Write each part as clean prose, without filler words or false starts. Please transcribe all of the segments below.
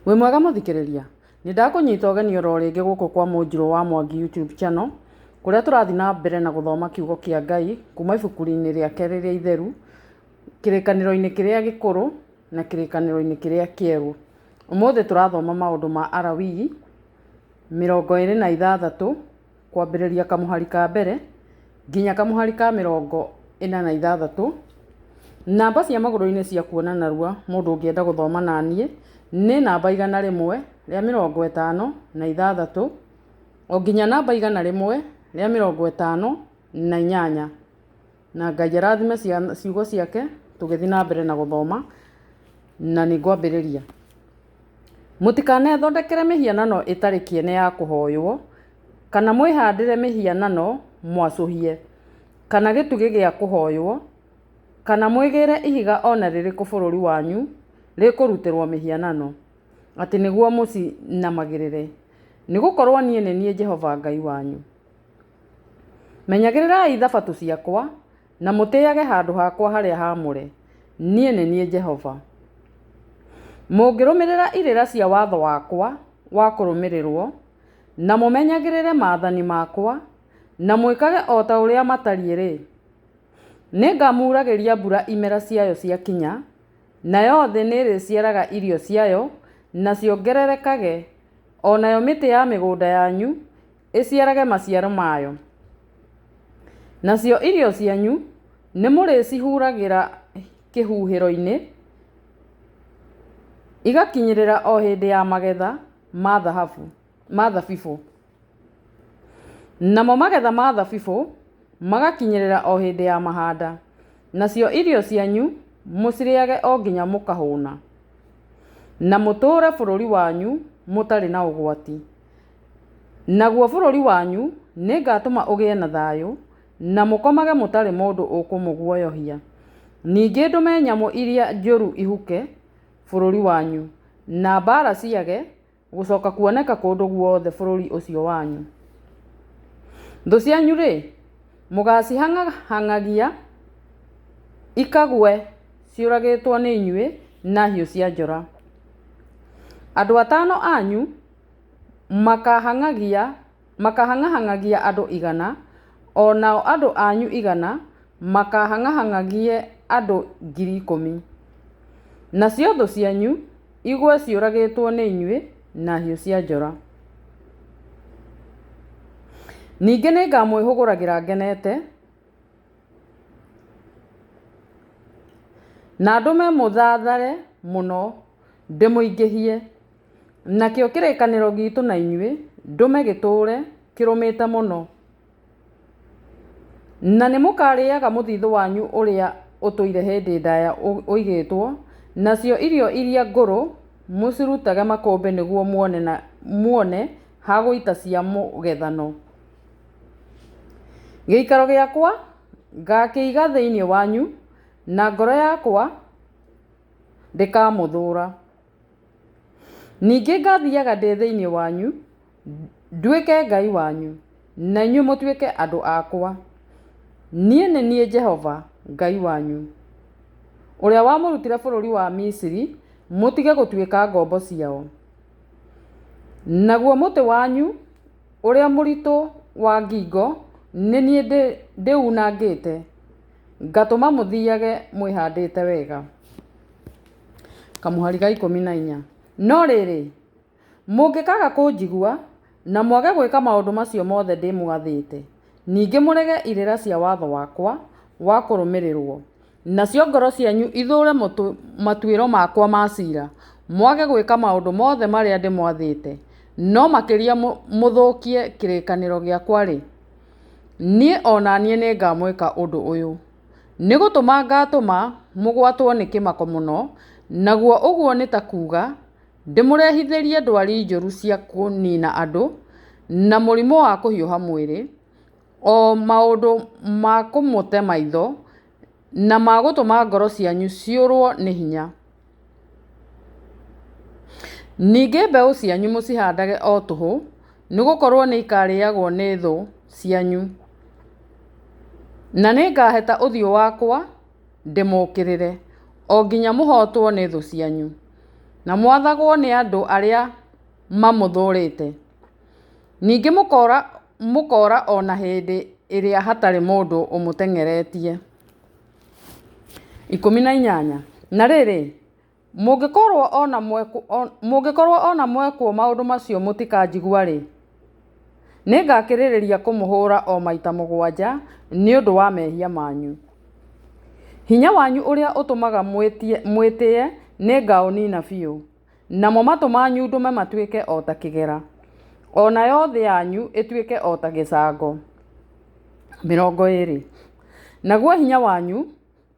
Wĩ mwega mũthikĩrĩria? Nĩ ndakũnyita ũgeni oro rĩngĩ gũkũ kwa Mũnjirũ wa Mwangi YouTube channel, kũrĩa tũrathiĩ na mbere na gũthoma kiugo kĩa Ngai kuma ibuku-inĩ rĩake rĩrĩa itheru, kĩrĩkanĩro-inĩ kĩrĩa gĩkũrũ na kĩrĩkanĩro-inĩ kĩrĩa kĩerũ. Ũmũthĩ tũrathoma maũndũ ma Alawii 26 kwambĩrĩria kamũhari ka mbere nginya kamũhari ka 46. Namba cia magũrũ-inĩ cia kuona narua mũndũ ũngĩenda gũthoma naniĩ nĩ namba 156 o nginya namba 158. Na Ngai arathime ciugo ciake tũgĩthiĩ na mbere na gũthoma na nĩ ngwambĩrĩria. Mũtikanethondekere mĩhianano ĩtarĩ kĩene ya kũhoywo, kana mwĩhandĩre mĩhianano mwacũhie, kana gĩtugĩ gĩa kũhoywo, kana mwĩgĩre ihiga o na rĩrĩkũ bũrũri wanyu rĩkũrutĩrwo mĩhianano, atĩ nĩguo mũcinamagĩrĩre. Nĩ gũkorũo niĩ nĩ niĩ Jehova Ngai wanyu. Menyagĩrĩrai thabatũ ciakwa, na mũtĩage handũ hakwa harĩa haamũre. Niĩ nĩ niĩ Jehova. Mũngĩrũmĩrĩra irĩra cia watho wakwa wa kũrũmĩrĩrũo, na mũmenyagĩrĩre maathani makwa, na mwĩkage o ta ũrĩa matariĩ-rĩ, nĩngamuuragĩria mbura imera ciayo ciakinya, nayo thĩ nĩĩrĩciaraga irio ciayo, na ciongererekage, o nayo mĩtĩ ya mĩgũnda yanyu ĩciarage maciaro mayo. Nacio irio cianyu nĩmũrĩcihuragĩra kĩhuhĩro-inĩ, igakinyĩrĩra o hĩndĩ ya magetha ma thabibũ. Namo magetha ma thabibũ magakinyĩrĩra o hĩndĩ ya mahanda. Nacio irio cianyu mũcirĩage o nginya mũkahũna, na mũtũũre bũrũri wanyu mũtarĩ na ũgwati. Naguo bũrũri wanyu nĩngatũma ũgĩe na thayũ, na mũkomage mũtarĩ mũndũ ũkũmũguoyohia. Ningĩ ndũme nyamũ iria njũru ihuke bũrũri wanyu, na mbaara ciage gũcoka kuoneka kũndũ guothe bũrũri ũcio wanyu. Thũ cianyu-rĩ, mũgaacihang'ahangagia ikagũe ciũragĩtwo nĩ inyuĩ na hiũ cia njora. Andũ atano anyu makahang'ahang'agia andũ 100, o nao andũ anyu 100 makahang'ahang'agie andũ 10,000. Nacio thũ cianyu igũe ciũragĩtwo nĩ inyuĩ na hiũ cia njora. Ningĩ nĩngamwĩhũgũragĩra ngenete, na ndũme mũthathare mũno ndĩmũingĩhie. Nakĩo kĩrĩkanĩro giitũ na inyuĩ ndũme gĩtũũre kĩrũmĩte mũno. Na nĩmũkarĩaga mũthithũ wanyu ũrĩa ũtũire hĩndĩ ndaya ũigĩtwo, nacio irio iria ngũrũ mũcirutage makũmbĩ nĩguo muone ha gũita cia mũgethano. Gĩikaro gĩakwa ngakĩiga thĩinĩ wanyu, na ngoro yakwa ndĩkamũthũũra. Ningĩ ngathiaga ndĩ thĩinĩ wanyu, nduĩke Ngai wanyu, na inyuĩ mũtuĩke andũ akwa. Niĩ nĩ niĩ Jehova Ngai wanyu, ũrĩa wamũrutire bũrũri wa Misiri mũtige gũtuĩka ngombo ciao. Naguo mũtĩ wanyu ũrĩa mũritũ wa ngingo nĩ niĩ ndĩunangĩte, ngatũma mũthiage mwĩhandĩte wega. Kamũhari ga 14. No rĩrĩ, mũngĩkaaga kũnjigua, na mwage gwĩka maũndũ macio mothe ndĩmwathĩte, ningĩ mũrege irĩra cia watho wakwa wa kũrũmĩrĩrũo, nacio ngoro cianyu ithũũre matuĩro makwa ma ciira, mwage gwĩka maũndũ mothe marĩa ndĩmwathĩte, no makĩria mũthũkie kĩrĩkanĩro gĩakwa-rĩ, niĩ o na niĩ nĩngamwĩka ũndũ ũyũ. Nĩ gũtũma ngatũma mũgwatwo nĩ kĩmako mũno, naguo ũguo nĩ ta kuuga, ndĩmũrehithĩrie ndwari njũru cia kũniina andũ, na mũrimũ wa kũhiũha mwĩrĩ, o maũndũ ma kũmũte maitho, na ma gũtũma ngoro cianyu ciũrũo nĩ hinya. Ningĩ mbeũ cianyu mũcihandage o tũhũ, nĩ gũkorũo nĩikarĩagwo nĩ thũ cianyu. Na nĩngaheta ũthiũ wakwa ndĩmũũkĩrĩre, o nginya mũhootwo nĩ thũ cianyu. na mwathagwo nĩ andũ arĩa mamũthũũrĩte, ningĩ mũkoora o na hĩndĩ ĩrĩa hatarĩ mũndũ ũmũteng'eretie. 18. Na rĩrĩ, mũngĩkorũo o na mwekwo maũndũ macio mũtikanjigua-rĩ, nĩngakĩrĩrĩria kũmũhũra o maita mũgwanja nĩ ũndũ wa mehia manyu. Hinya wanyu ũrĩa ũtũmaga mwĩtĩe nĩngaũnina biũ, namo matũ manyu ndũme matuĩke o ta kĩgera, o nayo thĩ yanyu ĩtuĩke o ta gĩcango. 20. Naguo hinya wanyu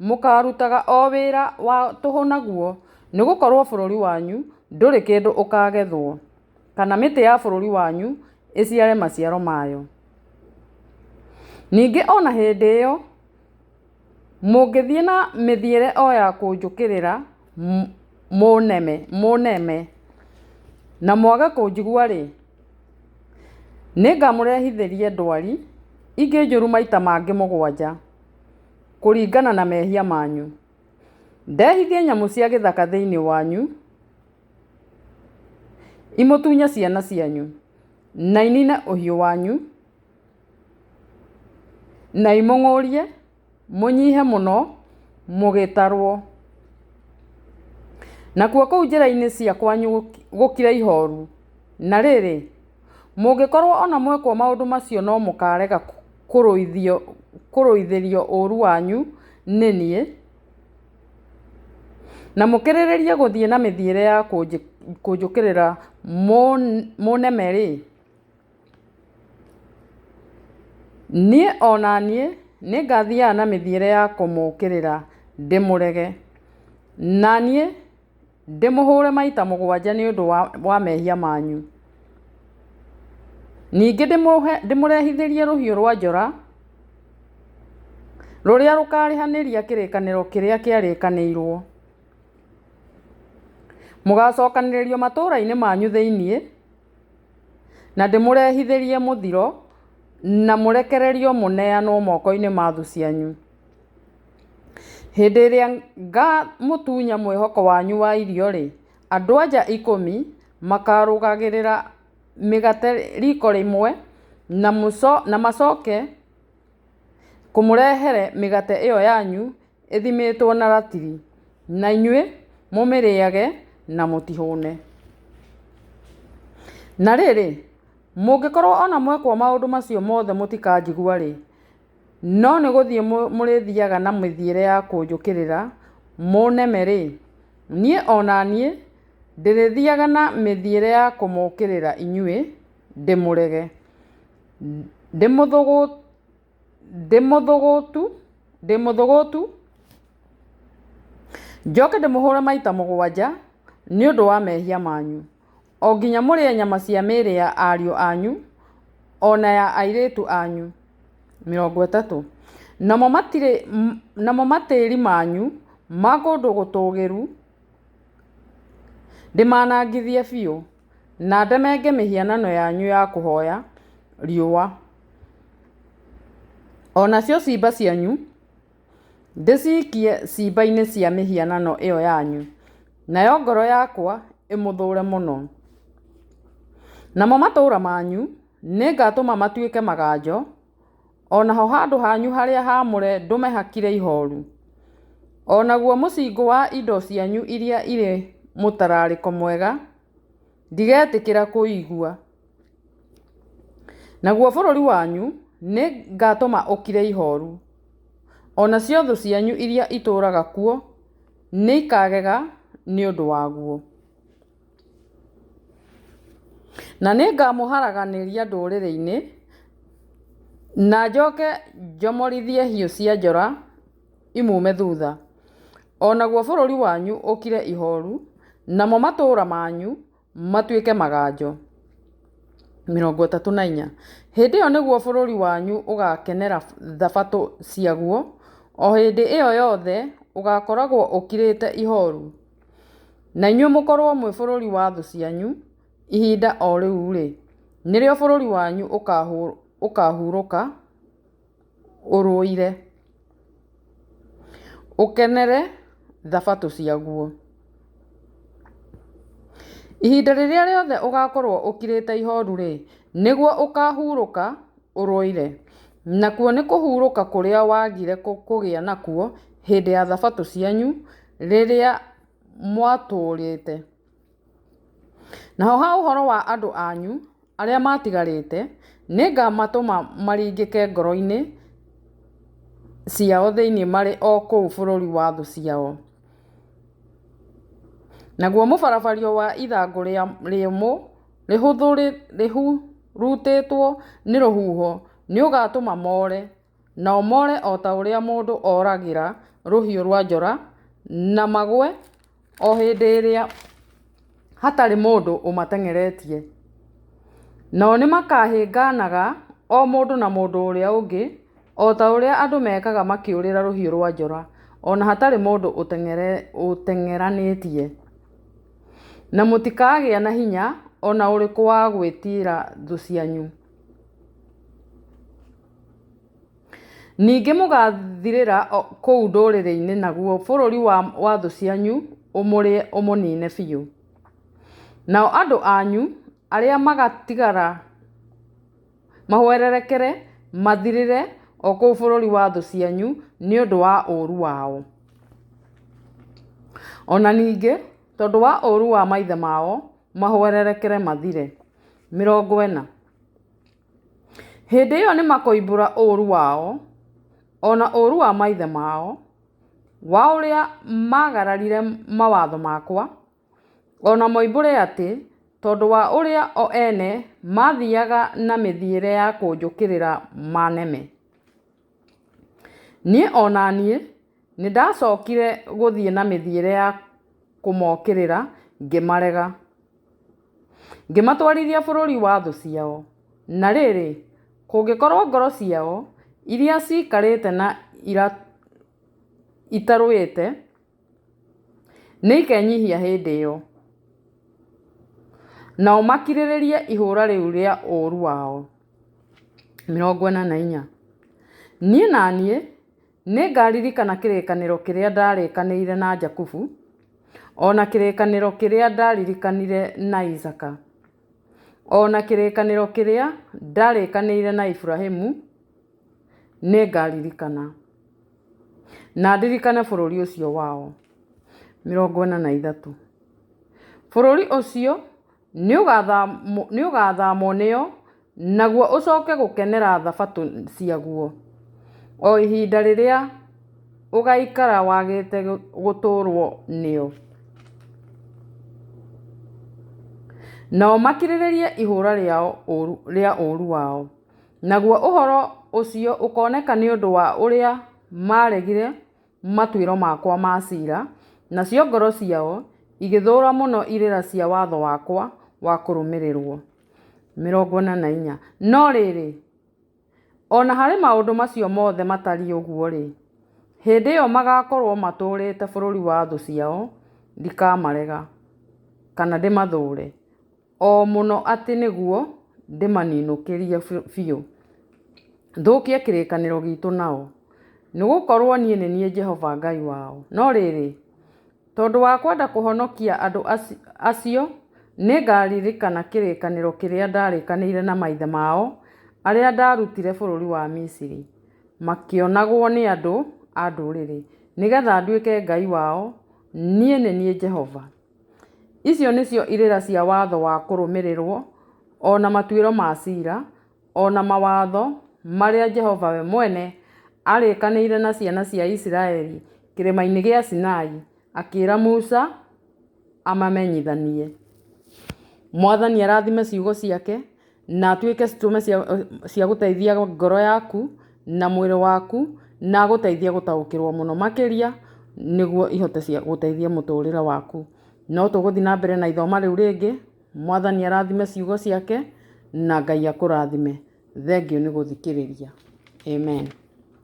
mũkaarutaga o wĩra wa tũhũ naguo, nĩ gũkorũo bũrũri wanyu ndũrĩ kĩndũ ũkaagethwo, kana mĩtĩ ya bũrũri wanyu ĩciare maciaro mayo. Ningĩ o na hĩndĩ ĩyo mũngĩthiĩ na mĩthiĩre o ya kũnjũkĩrĩra mũneme, na mwage kũnjigua-rĩ, nĩngamũrehithĩrie ndwari ingĩ njũru maita mangĩ mũgwanja, kũringana na mehia manyu. Ndehithie nyamũ cia gĩthaka thĩinĩ wanyu, imũtunye ciana cianyu, na inine ũhiũ wanyu, na imũng'ũrie mũnyihe mũno mũgĩtarwo. Nakuo kũu njĩra-inĩ cia kwanyu gũkire ihooru. Na rĩrĩ, mũngĩkorũo o na mwekwo maũndũ macio no mũkaarega kũrũithĩrio ũũru wanyu nĩ niĩ, na mũkĩrĩrĩrie gũthiĩ na mĩthiĩre ya kũnjũkĩrĩra mũneme-rĩ, niĩ o na niĩ nĩngathiaga na mĩthiĩre ya kũmũũkĩrĩra ndĩmũrege, na niĩ ndĩmũhũre maita mũgwanja nĩ ũndũ wa mehia manyu. Ningĩ ndĩmũrehithĩrie rũhiũ rwa njora rũrĩa rũkarĩhanĩria kĩrĩkanĩro kĩrĩa kĩarĩkanĩirwo. Mũgaacokanĩrĩrio matũũra-inĩ manyu thĩinĩ, na ndĩmũrehithĩrie mũthiro, na mũrekererio mũneanwo moko-inĩ ma thũ cianyu. Hĩndĩ ĩrĩa ngamũtunya mwĩhoko wanyu wa irio-rĩ, andũ-a-nja ikũmi makaarugagĩra mĩgate riiko rĩmwe, na macoke kũmũrehere mĩgate ĩyo yanyu ĩthimĩtwo na ratiri, na inyuĩ mũmĩrĩage na mũtihũne. Na rĩrĩ, mũngĩkorũo o na mwekwo maũndũ macio mothe mũtikanjigua-rĩ, no nĩ gũthiĩ mũrĩthiaga na mĩthiĩre ya kũnjũkĩrĩra mũneme-rĩ, niĩ o na niĩ ndĩrĩthiaga na mĩthiĩre ya kũmũũkĩrĩra inyuĩ ndĩmũrege, ndĩmũthũgũtu, njoke ndĩmũhũre maita mũgwanja nĩ ũndũ wa mehia manyu, o nginya mũrĩe nyama cia mĩĩrĩ ya ariũ anyu o na ya airĩtu anyu. 30. Namo matĩri manyu ma kũndũ gũtũũgĩru ndĩmanangithie biũ, na ndemenge mĩhianano yanyu ya kũhoya riũa, o nacio ciimba cianyu ndĩciikie ciimba-inĩ cia mĩhianano ĩyo yanyu, nayo ngoro yakwa ĩmũthũũre mũno. Namo matũũra manyu nĩngatũma matuĩke maganjo, o naho handũ hanyu harĩa haamũre ndũme hakire ihooru, o naguo mũcingũ wa indo cianyu iria irĩ mũtararĩko mwega ndigetĩkĩra kũũigua. Naguo bũrũri wanyu nĩngatũma ũkire ihooru, o nacio thũ cianyu iria itũũraga kuo nĩikagega nĩ ũndũ waguo. Na nĩngamũharaganĩria ndũrĩrĩ-inĩ, na njoke njomorithie hiũ cia njora imuume thutha, o naguo bũrũri wanyu ũkire ihooru, namo matũũra manyu matuĩke maganjo. 34. Hĩndĩ ĩyo nĩguo bũrũri wanyu ũgaakenera thabatũ ciaguo, o hĩndĩ ĩyo yothe ũgaakoragwo ũkirĩte ihooru, na inyuĩ mũkorũo mwĩ bũrũri wa thũ cianyu, ihinda o rĩu-rĩ, nĩrĩo bũrũri wanyu ũkaahurũka ũrũire, ũkenere thabatũ ciaguo. Ihinda rĩrĩa rĩothe ũgakorũo ũkirĩte ihooru-rĩ, nĩguo ũkahurũka ũrũire, nakuo nĩ kũhurũka kũrĩa waagire kũgĩa nakuo hĩndĩ ya thabatũ cianyu rĩrĩa mwatũũrĩte. Naho ha ũhoro wa andũ anyu arĩa matigarĩte, nĩngamatũma maringĩke ngoro-inĩ ciao thĩinĩ marĩ o kũu bũrũri wa thũ ciao. Naguo mũbarabario wa ithangũ rĩũmũ rĩhurutĩtwo nĩ rũhuho nĩũgatũma more, nao more o ta ũrĩa mũndũ oragĩra rũhiũ rũa njora, na magũe o hĩndĩ ĩrĩa hatarĩ mũndũ ũmateng'eretie. Nao nĩmakahĩnganaga o mũndũ na mũndũ ũrĩa ũngĩ, o ta ũrĩa andũ mekaga makĩũrĩra rũhiũ rũa njora, o na hatarĩ mũndũ ũteng'eranĩtie. Na mũtikagĩa na hinya o na ũrĩkũ wa gwĩtiira thũ cianyu. Ningĩ mũgaathirĩra kũu ndũrĩrĩ-inĩ, naguo bũrũri wa thũ cianyu ũmũrĩe ũmũniine biũ. Nao andũ anyu arĩa magatigara mahwererekere mathirĩre o kũu bũrũri wa thũ cianyu nĩ ũndũ wa ũũru wao. O na ningĩ tondũ wa ũũru wa maithe mao mahwererekere mathire. 40. Hĩndĩ ĩyo nĩmakoimbũra ũũru wao, o na ũũru wa maithe mao, wa ũrĩa maagararire mawatho makwa, o na moimbũre atĩ, tondũ wa ũrĩa o ene maathiaga na mĩthiĩre ya kũnjũkĩrĩra maneme. Niĩ o na niĩ nĩndacokire gũthiĩ na mĩthiĩre ya kũmokĩrĩra, ngĩmarega. Ngĩmatwarithia bũrũri wa thũ ciao. Na rĩrĩ, kũngĩkorũo ngoro ciao, iria ciikarĩte na itarũĩte, nĩikenyihia hĩndĩ ĩyo, nao makirĩrĩrie ihũra rĩu rĩa ũũru wao. 44. Niĩ na niĩ nĩngaririkana kĩrĩkanĩro kĩrĩa ndarĩkanĩire na Jakubu, o na kĩrĩkanĩro kĩrĩa ndaririkanire na Isaaka, o na kĩrĩkanĩro kĩrĩa ndarĩkanĩire na Iburahimu nĩngaririkana, na ndirikane bũrũri ũcio wao. 43. Bũrũri ũcio nĩũgathamwo nĩo, naguo ũcoke gũkenera thabatũ ciaguo, o ihinda rĩrĩa ũgaikara wagĩte gũtũũrũo nĩo. Nao makirĩrĩrie ihũra rĩa ũũru wao. Naguo ũhoro ũcio ũkoneka nĩ ũndũ wa ũrĩa maaregire matuĩro makwa ma cira, nacio ngoro ciao igĩthũũra mũno irĩra cia watho wakwa wa kũrũmĩrĩrũo. 44. No rĩrĩ, o na harĩ maũndũ macio mothe matariĩ ũguo-rĩ, hĩndĩ ĩyo magaakorũo matũũrĩte bũrũri wa thũ ciao, ndikamarega, kana ndĩmathũũre, o mũno atĩ nĩguo ndĩmaninũkĩrie biũ, thũkie kĩrĩkanĩro giitũ nao, nĩ gũkorũo niĩ nĩ niĩ Jehova Ngai wao. No rĩrĩ, tondũ wa kwenda kũhonokia andũ acio, nĩngaririkana kĩrĩkanĩro kĩrĩa ndarĩkanĩire na maithe mao, arĩa ndarutire bũrũri wa Misiri, makĩonagwo nĩ andũ a ndũrĩrĩ, nĩgetha nduĩke Ngai wao, niĩ nĩ niĩ Jehova. Icio nĩcio irĩra cia watho wa kũrũmĩrĩrũo, o na matuĩro ma cira, o na mawatho marĩa Jehova we mwene aarĩkanĩire na ciana cia Isiraeli kĩrĩma-inĩ gĩa Sinai, akĩĩra Musa amamenyithanie. Mwathani arathime ciugo ciake na atuĩke citũme cia gũteithia ngoro yaku na mwĩrĩ waku na agũteithie gũtaũkĩrwo mũno makĩria nĩguo ihote gũteithia mũtũrĩre waku. No tũgũthiĩ na mbere na ithoma rĩu rĩngĩ. Mwathani arathime ciugo ciake na Ngai akũrathime. Thengiũ nĩ gũthikĩrĩria. Amen.